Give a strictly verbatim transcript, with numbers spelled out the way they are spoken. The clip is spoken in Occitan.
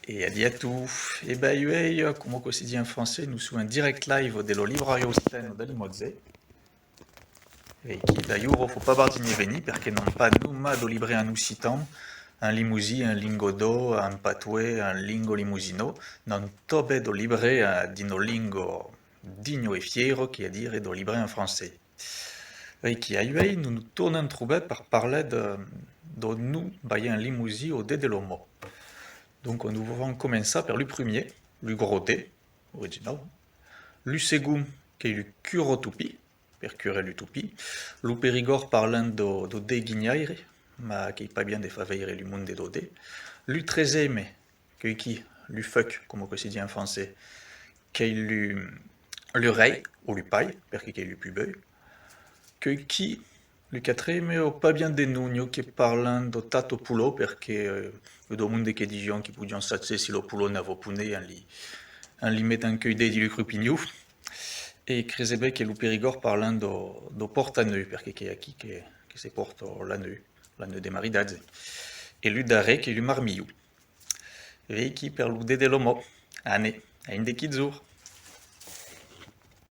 E adiu a tots. E ben uèi, coma que se ditz en francés, nos som en direct live de la librariá occitana de Limòtges. E aquí, d'alhors, fau pas bargir ne venir, perque n'an pas nomat de librèr en occitan, en lemosin, en lenga d'òc, en patoès, en lenga lemosina, n'an tanben de librèr, eh, dins la lenga digna e fièra, qu'es a dire de librèr en francés. Veiquí, uèi, nos nos tornam trobar per parlar de, de nos, balhar en lemosin au dé de la mòrt. Donc, nos vam començar per lo primier, lo gros dé, originau. Lo segond, qu'es lo curatopin, per curar lo topin. Lo Perigòrd parlan de, de dé guinhaire, mas qu'es pas bien de far veire lo monde de dé. Lo treseme, qu'es aquí, lo fuc, coma que se ditz en francés, qu'es lo, lo rei, o lo pair, perque qu'es lo pus bèu. Qu'es aquí, lo quatreme, es pas bien de nom, n'i a que parlan de tata pola, perque, eh, i a de monde que disián que podián saber si la pola anava ponèr en li, en li metent queu dé dins lo crupinhon. E crese ben que lo Perigòrd parlan de, de pòrta-nèu, perque qu'es aquí que, que se pòrta l'anèu, l'anèu de maridatge. E lo darrèr qu'es lo marmilhon. Veiquí per lo dé de la mòrt. Anem, a un de quilhs jorns.